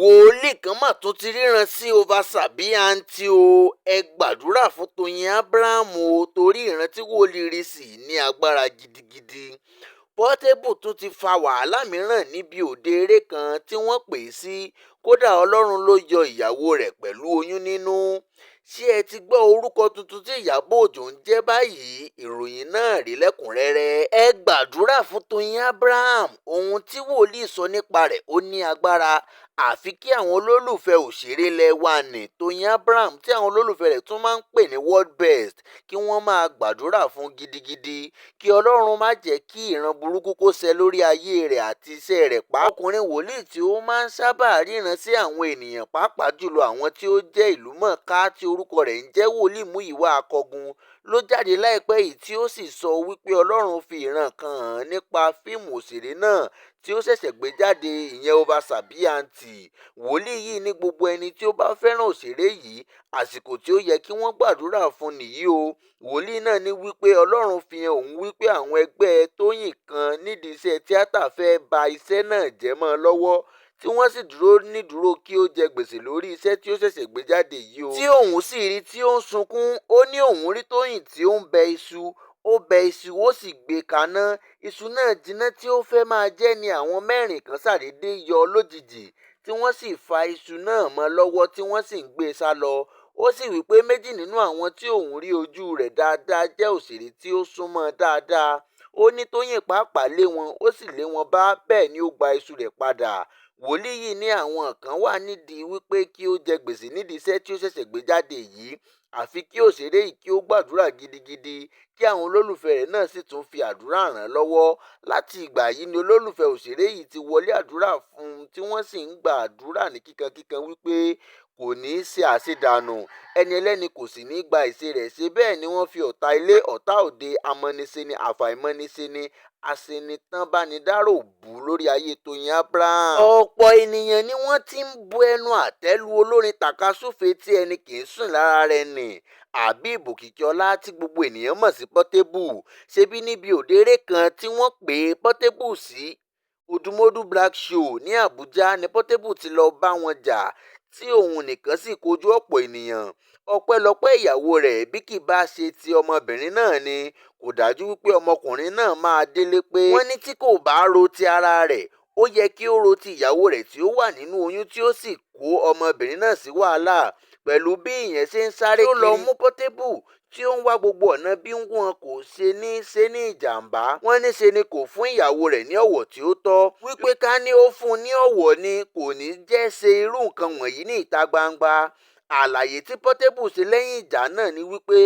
Wòlíì kan mà tún ti ríran sí Over Sabi Aunty o. Ẹ gbàdúrà fún Tọ́yìn Abraham o, torí ìran tí wòlíì rí sí ní agbára gidigidi. Portable tún ti fa wàhálà mìíràn níbi òde eré kan tí wọ́n pè é sí. Kódà, Ọlọ́run ló yọ ìyàwó rẹ̀ pẹ̀lú oyún nínú. Ṣé ẹ ti gbọ́ orúkọ tuntun tí Ìyábọ̀ Òjó ń jẹ́ báyìí? Ìròyìn náà rí lẹ́kùnrẹ́rẹ́. Ẹ gbàdúrà fún Tọ́yìn Abraham, ohun tí wòlíì sọ nípa rẹ̀ ó ní agbára. Àfi kí àwọn olólùfẹ́ òṣèré ilẹ̀ wa ní Tọ́yìn Abraham, tí àwọn olólùfẹ́ rẹ̀ tún máa ń pè ní World Best, kí wọ́n máa gbàdúrà fún gidigidi, kí Ọlọ́run má jẹ́ kí ìran burúkú kó ṣẹ lórí ayé rẹ̀ àti iṣẹ́ rẹ̀ pa. Ọkùnrin wòlíì tí ó máa ń sábà ríran sí àwọn ènìyàn, pàápàá jùlọ àwọn tí ó jẹ́ ìlúmọ̀ọ́ká, tí orúkọ rẹ̀ ń jẹ́ Wòlíì Múyìwá Akọgun, ló jáde láìpẹ́ yìí tí ó sì sọ wípé Ọlọ́run fi ìran kan hàn nípa fíìmù òṣèré náà tí ó ṣẹ̀ṣẹ̀ gbé jáde, ìyẹn Over Sabi Aunty. Wòlíì yìí ní gbogbo ẹni tí ó bá fẹ́ràn òṣèré yìí, àsìkò tí ó yẹ kí wọ́n gbàdúrà fún nìyí o. Wòlíì náà ní wípé Ọlọ́run fi hàn òun wípé àwọn ẹgbẹ́ Tóyìn kan nídìí iṣẹ́ tíátà fẹ́ ba iṣẹ́ náà jẹ́ mọ́ lọ́wọ́, tí wọ́n sì dúró nídúró kí ó jẹ gbèsè lórí iṣẹ́ tí ó ṣẹ̀ṣẹ̀ gbé jáde yìí o. Tí òun sì rí tí ó ń sunkún, ó ní òun rí Tóyìn tí ó ń bẹ iṣu. Ó bẹ iṣu, ó sì gbé kaná. Iṣu náà jiná tí ó fẹ́ máa jẹ́ ni àwọn mẹ́rin kan ṣàdédé yọ lójijì, tí wọ́n sì fa iṣu náà mọ́ lọ́wọ́, tí wọ́n sì ń gbé e sá lọ. Ó sì wí pé méjì nínú àwọn tí òun rí ojú rẹ̀ dáadáa jẹ́ òṣèré tí ó súnmọ́ dáadáa. Ó ní Tóyìn pàápàá lé wọn, ó sì lé wọn bá, bẹ́ẹ̀ ni ó gba iṣu rẹ̀ padà. Wòlíì yìí ní àwọn kan wà nídìí wípé kí ó jẹ gbèsè nídìí iṣẹ́ tí ó ṣẹ̀ṣẹ̀ gbé jáde yìí. Àfi kí òṣèré yìí kí ó gbàdúrà gidigidi, kí àwọn olólùfẹ́ rẹ̀ náà sì tún fi àdúrà ràn án lọ́wọ́. Láti ìgbà yìí ni olólùfẹ́ òṣèré yìí ti wọlé àdúrà fún un, tí wọ́n sì ń gba àdúrà ní kíkankíkan wípé kò ní í ṣe àṣedànù, ẹni ẹlẹ́ni kò sì ní gba ìṣe rẹ̀ ṣe. Bẹ́ẹ̀ ni wọ́n fi ọ̀tá ilé, ọ̀tá òde, amọniṣeni, àfàìmọ́niṣeni, aṣenitánbánidárò bú lórí ayé Tọ́yìn Abraham. Ọ̀pọ̀ ènìyàn ni wọ́n ti ń bu ẹnu àtẹ́ lu olórin tàkasúfèé tí ẹni kì í sùn lára rẹ̀ ní Habeeb Okikiola, tí gbogbo ènìyàn mọ̀ sí Portable. Ṣebí níbi òde eré kan tí wọ́n pè Portable sí, Odumodu Black Show ní Àbújá, ní Portable ti lọ bá wọn jà, tí òun nìkan sì kojú ọ̀pọ̀ ènìyàn. Ọpẹ́lọpẹ́ ìyàwó rẹ̀, bí kì bá ṣe ti ọmọbìnrin náà ni, kò dájú wípé ọmọkùnrin náà máa délé pé. Wọ́n ní tí kò bá ro ti ara rẹ̀, ó yẹ kí ó ro ti ìyàwó rẹ̀ tí ó wà nínú oyún, tí ó sì kó ọmọbìnrin náà sí wàhálà pẹ̀lú bí ìyẹn ṣe ń sáré kiri. Ó lọ mú Portable tí ó ń wá gbogbo ọ̀nà bí wọn kò ṣe ní ṣe ní ìjàǹbá. Wọ́n ní ṣe ni kò fún ìyàwó rẹ̀ ní ọ̀wọ̀ tí ó tọ́. Wípé ká ní ó fún un ní ọ̀wọ̀ ni, kò ní jẹ́ ṣe irú nǹkan wọ̀nyí ní ìta gbangba. Àlàyé tí Portable ṣe lẹ́yìn ìjà náà ni wípé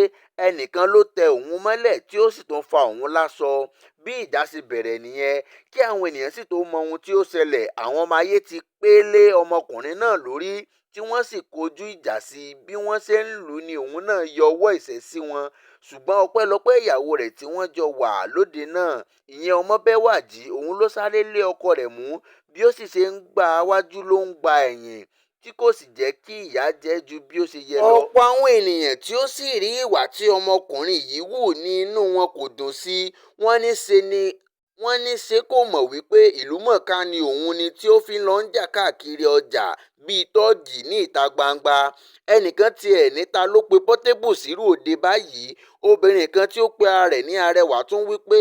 ẹnìkan ló tẹ òun mọ́lẹ̀ tí ó sì tún fa òun láṣọ. Bí ìjà ṣe bẹ̀rẹ̀ nìyẹn. Kí àwọn ènìyàn sì tó mọ ohun tí ó ṣẹlẹ̀, àwọn ọmọ ayé ti pé lé ọmọkùnrin náà lórí, tí wọ́n sì kojú ìjà sí i. Bí wọ́n ṣe ń lù ú ni òun náà yọ ọwọ́ ìṣẹ́ sí wọn. Ṣùgbọ́n ọpẹ́lọpẹ́ ìyàwó rẹ̀ tí wọ́n jọ wà lóde náà, ìyẹn Ọmọbẹ́wàjì, òun ló sáré lé ọkọ rẹ̀ mú. Bí ó sì ṣe ń gba wájú ló ń gba ẹ̀yìn, tí kò sì jẹ́ kí ìyà jẹ́ ju bí ó ṣe yẹ lọ. Ọ̀pọ̀ àwọn ènìyàn tí ó sì rí ìwà tí ọmọkùnrin yìí hù ní inú wọn kò dùn sí. Wọ́n ní ṣe kò mọ̀ wípé ìlúmọ̀ọ́ká ni òun ni, tí ó fi lọ ń jà káàkiri ọjà bíi tọ́ọ̀gì ní ìta gbangba. Ẹnìkan tiẹ̀ níta ló pe Portable sírú òde báyìí. Obìnrin kan tí ó pe ara rẹ̀ ní Arẹwà tún wí pé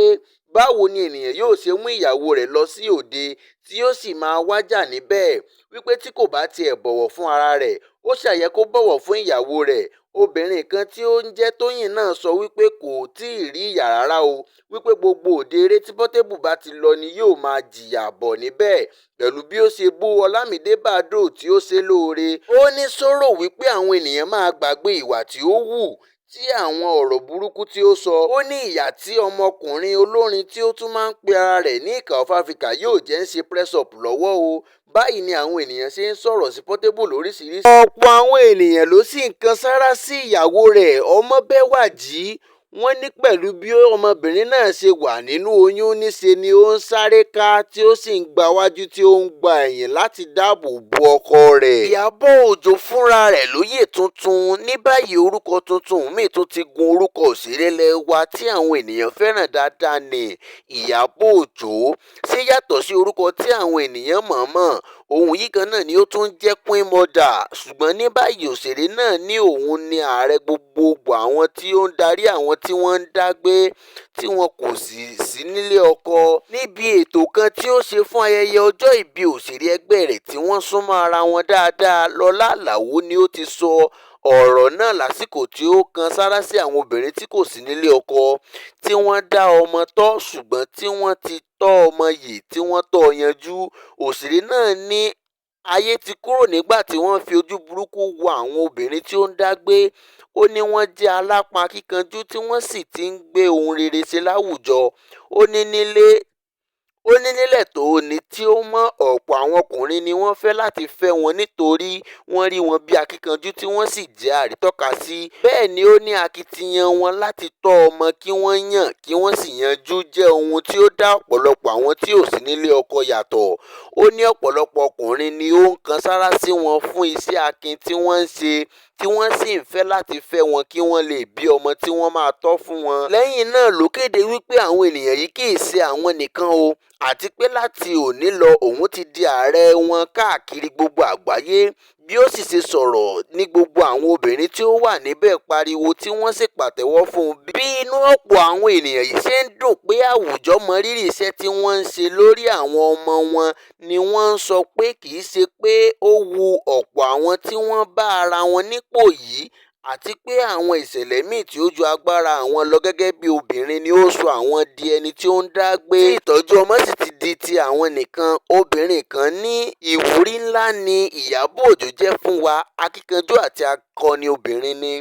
báwo ni ènìyàn yóò ṣe mú ìyàwó rẹ̀ lọ sí òde tí yóò sì máa wájà níbẹ̀, wípé tí kò bá tiẹ̀ bọ̀wọ̀ fún ara rẹ̀, ó ṣàyẹ kó bọ̀wọ̀ fún ìyàwó rẹ̀. Obìnrin kan tí ó ń jẹ́ Tóyìn náà sọ wípé kò tí ì rí ìyà rárá o, wípé gbogbo òde eré tí Portable bá ti lọ ni yóò máa jìyà bọ̀ níbẹ̀ pẹ̀lú bí ó ṣe bú Ọlámídé Baddo tí ó ṣe lóore. Ó ní sọ̀rọ̀ wípé àwọn ènìyàn máa gbàgbé ìwà tí ó hù tí àwọn ọ̀rọ̀ burúkú tí ó sọ. Ó ní ìyà tí ọmọkùnrin olórin tí ó tún máa ń pe ara rẹ̀ ní Ìkà of Africa yóò jẹ́ ń ṣe press up lọ́wọ́ o. Báyìí ni àwọn ènìyàn ṣe ń sọ̀rọ̀ sí Portable lóríṣiríṣi. Ọ̀pọ̀ àwọn ènìyàn ló sì ń kan sáárá sí ìyàwó rẹ̀ Ọmọbẹ́wàjì. Wọ́n ní pẹ̀lú bí ọmọbìnrin náà ṣe wà nínú oyún, níṣe ni ó ń sáré ká, tí ó sì ń gba wájú tí ó ń gba ẹ̀yìn láti dáàbò bo ọkọ rẹ̀. Ìyábọ̀ Òjó fúnra rẹ̀ lóyè tuntun. Ní báyìí, orúkọ tuntun míì tún ti gun orúkọ òṣèré ilé wa tí àwọn ènìyàn fẹ́ràn dáadáa ní Ìyábọ̀ Òjó. Ṣé yàtọ̀ sí orúkọ tí àwọn ènìyàn mọ̀ mọ́? Òun yìí kan náà ni ó tún jẹ́ Queen Mother. Ṣùgbọ́n ní báyìí, òṣèré náà ní òun ni ààrẹ gbogbogbò àwọn tí ó ń darí àwọn tí wọ́n ń dá gbé tí wọn kò sì sí nílé ọkọ. Níbi ètò kan tí ó ṣe fún ayẹyẹ ọjọ́ ìbí òṣèré ẹgbẹ́ rẹ̀ tí wọ́n súnmọ́ ara wọn dáadáa, Lọlá Àlàó ni ó ti sọ ọ̀rọ̀ náà lásìkò tí ó kan sáárá sí àwọn obìnrin tí kò sí nílé ọkọ tí wọ́n dá ọmọ tọ́ ṣùgbọ́n tí wọ́n ti tọ́ ọmọ yè tí wọ́n tọ́ yanjú. Òṣèré náà ní ayé ti kúrò nígbà tí wọ́n fi ojú burúkú wo àwọn obìnrin tí ó ń dá gbé. Ó ní wọ́n jẹ́ alápá akíkanjú tí wọ́n sì ti ń gbé ohun rere ṣe láwùjọ. Ó ní nílẹ̀ tòní tí ó mọ́, ọ̀pọ̀ àwọn ọkùnrin ni wọ́n fẹ́ láti fẹ́ wọn nítorí wọ́n rí wọn bí akíkanjú tí wọ́n sì jẹ́ àrítọ́kasí. Bẹ́ẹ̀ ni ó ní akitiyan wọn láti tọ́ ọmọ kí wọ́n yàn kí wọ́n sì yanjú jẹ́ ohun tí ó dá ọ̀pọ̀lọpọ̀ àwọn tí ò sí nílé ọkọ yàtọ̀. Ó ní ọ̀pọ̀lọpọ̀ ọkùnrin ni ó ń kan sáárá sí wọn fún iṣẹ́ akin tí wọ́n ń ṣe tí wọ́n sì ń fẹ́ láti fẹ́ wọn kí wọ́n lè bí ọmọ tí wọ́n máa tọ́ fún wọn. Lẹ́yìn náà ló kéde wípé àwọn ènìyàn yìí kì í ṣe àwọn nìkan o, àti pé láti òní lọ òun ti di ààrẹ wọn káàkiri gbogbo àgbáyé. Bí ó sì ṣe sọ̀rọ̀ ní gbogbo àwọn obìnrin tí ó wà níbẹ̀ pariwo tí wọ́n sì pàtẹ́wọ́ fún un. Bí inú ọ̀pọ̀ àwọn ènìyàn yìí ṣe ń dùn pé àwùjọ mọrírì iṣẹ́ tí wọ́n ń ṣe lórí àwọn ọmọ wọn ni wọ́n ń sọ pé kì í ṣe pé ó wu ọ̀pọ̀ àwọn tí wọ́n bá ara wọn nípò yìí, àti pé àwọn ìṣẹ̀lẹ̀ míì tí ó ju agbára àwọn lọ gẹ́gẹ́ bí obìnrin ni ó sọ àwọn di ẹni tí ó ń dá gbé, tí ìtọ́jú ọmọ sì ti di ti àwọn nìkan. Obìnrin kan ní ìwúrí ńlá ni Ìyábọ̀ Òjó jẹ́ fún wa, akíkanjú àti akọni obìnrin ni.